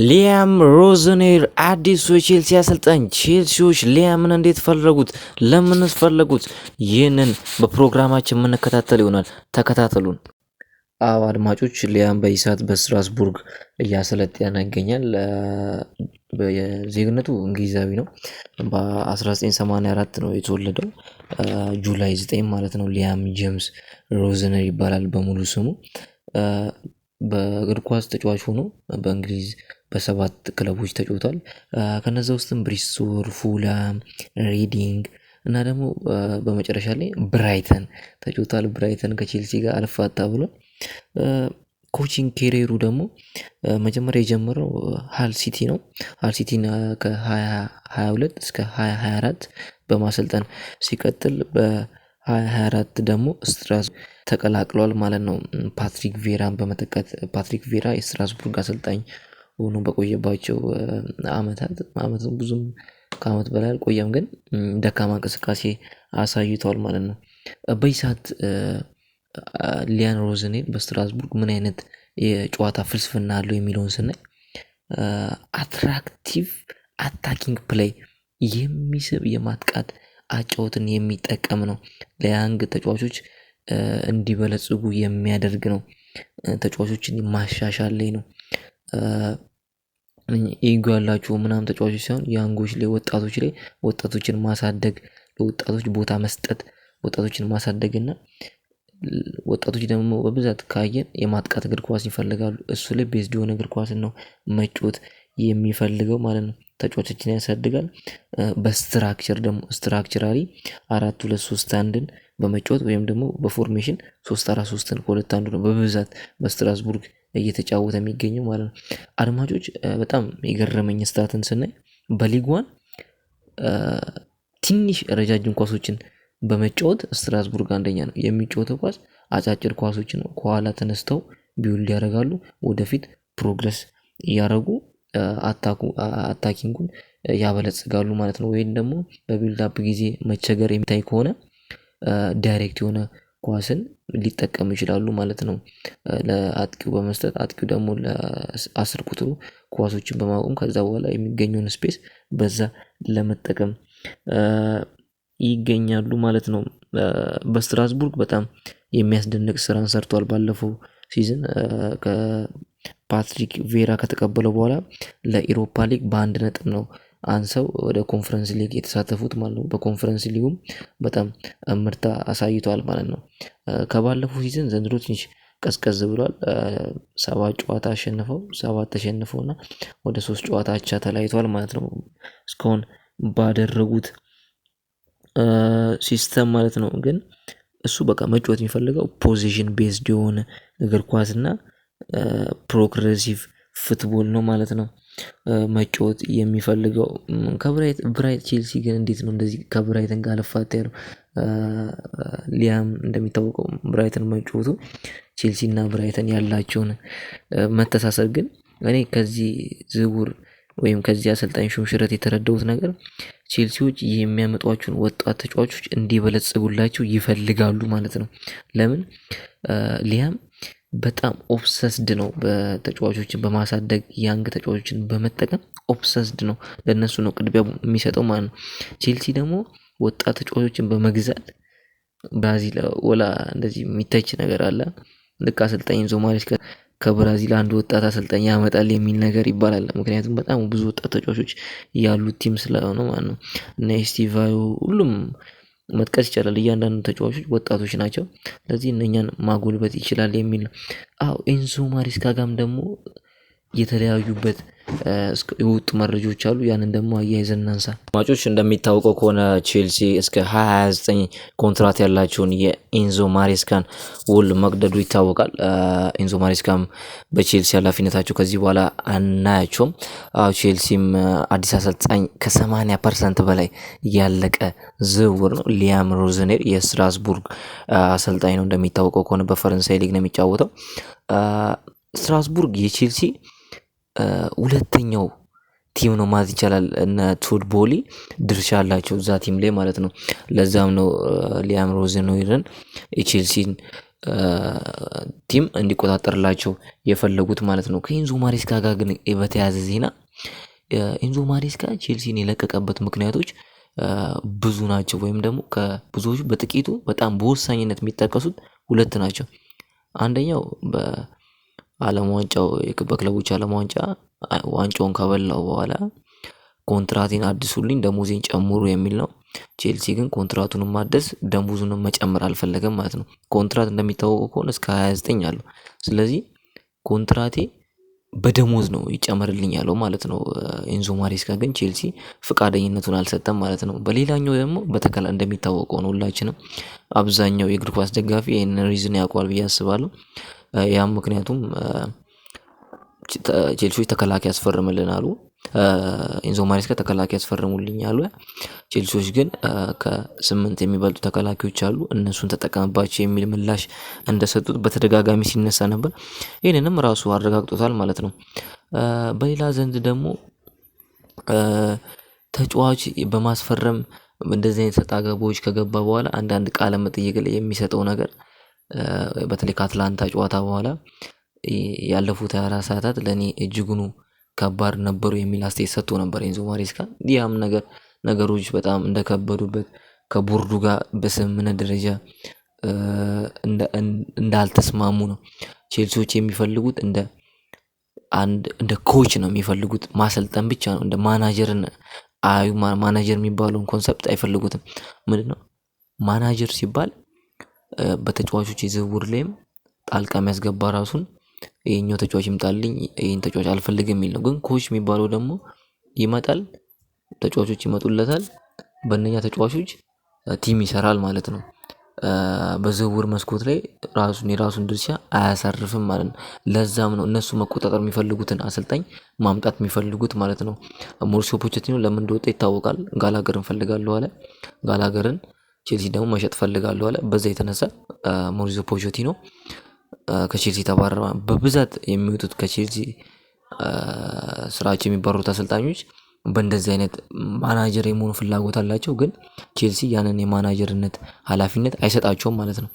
ሊያም ሮዘኔር አዲሱ የቼልሲ አሰልጣኝ። ቼልሲዎች ሊያምን እንዴት ፈለጉት? ለምንስ ፈለጉት? ይህንን በፕሮግራማችን የምንከታተል ይሆናል። ተከታተሉን። አዎ አድማጮች፣ ሊያም በዚህ ሰዓት በስትራስቡርግ እያሰለጠነ ይገኛል። ዜግነቱ እንግሊዛዊ ነው። በ1984 ነው የተወለደው፣ July 9 ማለት ነው። ሊያም ጄምስ ሮዘነር ይባላል በሙሉ ስሙ። በእግር ኳስ ተጫዋች ሆኖ በእንግሊዝ በሰባት ክለቦች ተጫውቷል። ከነዛ ውስጥም ብሪስቶል፣ ፉላም፣ ሪዲንግ እና ደግሞ በመጨረሻ ላይ ብራይተን ተጫውቷል። ብራይተን ከቼልሲ ጋር አልፋታ ብሏል። Coaching career ኡ ደግሞ መጀመሪያ የጀመረው ሃል ሲቲ ነው። ሃል ሲቲን ከ2022 እስከ 2024 በማሰልጠን ሲቀጥል በ2024 ደግሞ ስትራስ ተቀላቅሏል ማለት ነው። ፓትሪክ ቬራን በመተካት። ፓትሪክ ቬራ የስትራስቡርግ አሰልጣኝ ሆኖ በቆየባቸው አመታት፣ አመት ብዙም ከአመት በላይ አልቆየም፣ ግን ደካማ እንቅስቃሴ አሳይቷል ማለት ነው። በዚህ ሰዓት ሊያን ሮዘኔር በስትራስቡርግ ምን አይነት የጨዋታ ፍልስፍና አለው የሚለውን ስናይ attractive attacking play፣ የሚስብ የማጥቃት አጨዋወትን የሚጠቀም ነው። ለ young ተጫዋቾች እንዲበለጽጉ የሚያደርግ ነው። ተጫዋቾችን ማሻሻል ላይ ነው። Ego ያላቸው ምናምን ተጫዋቾች ሳይሆን young ኦች ላይ፣ ወጣቶች ላይ፣ ወጣቶችን ማሳደግ፣ ለወጣቶች ቦታ መስጠት፣ ወጣቶችን ማሳደግ እና ወጣቶች ደግሞ በብዛት ካየን የማጥቃት እግር ኳስ ይፈልጋሉ። እሱ ላይ based የሆነ እግር ኳስን ነው መጫወት የሚፈልገው ማለት ነው። ተጫዋቾችን ያሳድጋል። በ structure ደግሞ structurally 4-2-3-1ን በመጫወት ወይም ደግሞ በ formation 3-4-3ን፣ ከሁለት አንዱ ነው በብዛት በስትራስቡርግ እየተጫወተ የሚገኘው ማለት ነው። አድማጮች፣ በጣም የገረመኝ stat ን ስናይ በሊግ ዋን ትንሽ ረጃጅም ኳሶችን በመጫወት ስትራስቡርግ አንደኛ ነው። የሚጫወተው ኳስ አጫጭር ኳሶችን ነው። ከኋላ ተነስተው build ያደርጋሉ። ወደፊት progress እያደረጉ attacking ኡን ያበለጽጋሉ ማለት ነው። ወይም ደግሞ በ build up ጊዜ መቸገር የሚታይ ከሆነ direct የሆነ ኳስን ሊጠቀሙ ይችላሉ ማለት ነው። ለአጥቂው በመስጠት፣ አጥቂው ደግሞ ለ10 ቁጥሩ ኳሶችን በማቆም ከዛ በኋላ የሚገኘውን space በዛ ለመጠቀም ይገኛሉ ማለት ነው። በስትራስቡርግ በጣም የሚያስደንቅ ስራን ሰርቷል። ባለፈው season ከፓትሪክ ቬራ ከተቀበለው በኋላ ለኢሮፓ ሊግ በ1 ነጥብ ነው አንሰው ወደ ኮንፈረንስ ሊግ የተሳተፉት ማለት ነው። በኮንፈረንስ ሊጉም በጣም እምርታ አሳይቷል ማለት ነው። ከባለፈው season ዘንድሮ ትንሽ ቀዝቀዝ ብሏል። ሰባት ጨዋታ አሸንፈው ሰባት ተሸንፈው እና ወደ ሶስት ጨዋታ አቻ ተለያይቷል ማለት ነው። እስካሁን ባደረጉት system ማለት ነው። ግን እሱ በቃ መጫወት የሚፈልገው position based የሆነ እግር ኳስ እና progressive football ነው ማለት ነው መጫወት የሚፈልገው። ከብራይት ብራይት ቼልሲ ግን እንዴት ነው እንደዚህ ከብራይተን ጋር ልፋታ ያለው? ሊያም እንደሚታወቀው ብራይተን መጫወቱ ቼልሲ እና ብራይተን ያላቸውን መተሳሰር፣ ግን እኔ ከዚህ ዝውውር ወይም ከዚህ አሰልጣኝ ሹምሽረት የተረዳሁት ነገር ቼልሲዎች የሚያመጧቸውን ወጣት ተጫዋቾች እንዲበለጽጉላቸው ይፈልጋሉ ማለት ነው። ለምን ሊያም በጣም obsessed ነው፣ በተጫዋቾችን በማሳደግ፣ young ተጫዋቾችን በመጠቀም obsessed ነው። ለእነሱ ነው ቅድሚያ የሚሰጠው ማለት ነው። ቼልሲ ደግሞ ወጣት ተጫዋቾችን በመግዛት ብራዚል ወላ እንደዚህ የሚተች ነገር አለ። ልክ አሰልጣኝ ኤንዞ ማሬስካ ከብራዚል አንድ ወጣት አሰልጣኝ ያመጣል የሚል ነገር ይባላል። ምክንያቱም በጣም ብዙ ወጣት ተጫዋቾች ያሉት team ስለሆነ ማለት ነው። እና ኤስቲቫዮ ሁሉም መጥቀስ ይቻላል። እያንዳንዱ ተጫዋቾች ወጣቶች ናቸው። ስለዚህ እነኛን ማጎልበት ይችላል የሚል ነው። አዎ፣ ኤንዞ ማሬስካ ጋም ደግሞ የተለያዩበት የወጡ መረጃዎች አሉ። ያንን ደግሞ አያይዘን እናንሳ። አድማጮች፣ እንደሚታወቀው ከሆነ ቼልሲ እስከ 2029 ኮንትራት ያላቸውን የኤንዞ ማሬስካን ውል መቅደዱ ይታወቃል። ኤንዞ ማሬስካም በቼልሲ ኃላፊነታቸው ከዚህ በኋላ አናያቸውም። አዎ፣ ቼልሲም አዲስ አሰልጣኝ ከ80% በላይ ያለቀ ዝውውር ነው። ሊያም ሮዘኔር የስትራስቡርግ አሰልጣኝ ነው። እንደሚታወቀው ከሆነ በፈረንሳይ ሊግ ነው የሚጫወተው። ስትራስቡርግ የቼልሲ ሁለተኛው team ነው ማለት ይቻላል። እነ ቶድ ቦሊ ድርሻ አላቸው እዛ team ላይ ማለት ነው። ለዛም ነው ሊያም ሮዘኔርን የቼልሲን team እንዲቆጣጠርላቸው የፈለጉት ማለት ነው። ከኤንዞ ማሬስካ ጋር ግን በተያያዘ ዜና ኤንዞ ማሬስካ ቼልሲን የለቀቀበት ምክንያቶች ብዙ ናቸው። ወይም ደግሞ ከብዙዎቹ በጥቂቱ በጣም በወሳኝነት የሚጠቀሱት ሁለት ናቸው። አንደኛው በአለም ዋንጫው በክለቦች አለም ዋንጫ ዋንጫውን ከበላው በኋላ ኮንትራቴን አድሱልኝ ደሞዜን ጨምሩ የሚል ነው። ቼልሲ ግን ኮንትራቱንም ማደስ ደሞዙንም መጨመር አልፈለገም ማለት ነው። ኮንትራት እንደሚታወቀው ከሆነ እስከ 29 አለው። ስለዚህ ኮንትራቴ በደሞዝ ነው ይጨመርልኝ ያለው ማለት ነው። ኤንዞ ማሬስካ ግን ቼልሲ ፍቃደኝነቱን አልሰጠም ማለት ነው። በሌላኛው ደግሞ በተከላ እንደሚታወቀው ነው ሁላችንም አብዛኛው የእግር ኳስ ደጋፊ ይሄንን reason ያውቀዋል ብዬ አስባለሁ። ያም ምክንያቱም ቼልሲዎች ተከላካይ ያስፈርምልን አሉ። ኤንዞ ማሬስካ ተከላካይ ያስፈርሙልኝ አሉ። ቼልሲዎች ግን ከ8 የሚበልጡ ተከላካዮች አሉ እነሱን ተጠቀምባቸው የሚል ምላሽ እንደሰጡት በተደጋጋሚ ሲነሳ ነበር። ይህንንም ራሱ አረጋግጦታል ማለት ነው። በሌላ ዘንድ ደግሞ ተጫዋች በማስፈረም እንደዚህ አይነት ሰጣ ገባዎች ከገባ በኋላ አንዳንድ ቃለ መጠይቅ ላይ የሚሰጠው ነገር በተለይ ከአትላንታ ጨዋታ በኋላ ያለፉት 24 ሰዓታት ለኔ እጅጉኑ ከባድ ነበሩ የሚል አስተያየት ሰጥቶ ነበር ኤንዞ ማሬስካ። ያም ነገር ነገሮች በጣም እንደከበዱበት ከቦርዱ ጋር በስምምነት ደረጃ እንዳልተስማሙ ነው። ቼልሲዎች የሚፈልጉት እንደ አንድ እንደ coach ነው የሚፈልጉት፣ ማሰልጠን ብቻ ነው። እንደ ማናጀር አዩ ማናጀር የሚባለውን concept አይፈልጉትም። ምንድነው ማናጀር ሲባል? በተጫዋቾች የዝውውር ላይም ጣልቃ የሚያስገባ ራሱን ይሄኛው ተጫዋች ይምጣልኝ ይሄን ተጫዋች አልፈልግም የሚል ነው። ግን coach የሚባለው ደግሞ ይመጣል፣ ተጫዋቾች ይመጡለታል፣ በእነኛ ተጫዋቾች team ይሰራል ማለት ነው። በዝውውር መስኮት ላይ ራሱን የራሱን ድርሻ አያሳርፍም ማለት ነው። ለዛም ነው እነሱ መቆጣጠር የሚፈልጉትን አሰልጣኝ ማምጣት የሚፈልጉት ማለት ነው። ሞሪሲዮ ፖቼቲኖ ለምን እንደወጣ ይታወቃል። ጋላገርን ፈልጋለሁ አለ። ጋላገርን ቼልሲ ደግሞ መሸጥ ፈልጋለሁ አለ። በዛ የተነሳ ሞሪሲዮ ፖቼቲኖ ከቼልሲ ተባረረ። በብዛት የሚወጡት ከቼልሲ ስራቸው የሚባረሩት አሰልጣኞች በእንደዚህ አይነት ማናጀር የመሆኑ ፍላጎት አላቸው። ግን ቼልሲ ያንን የማናጀርነት ሀላፊነት አይሰጣቸውም ማለት ነው።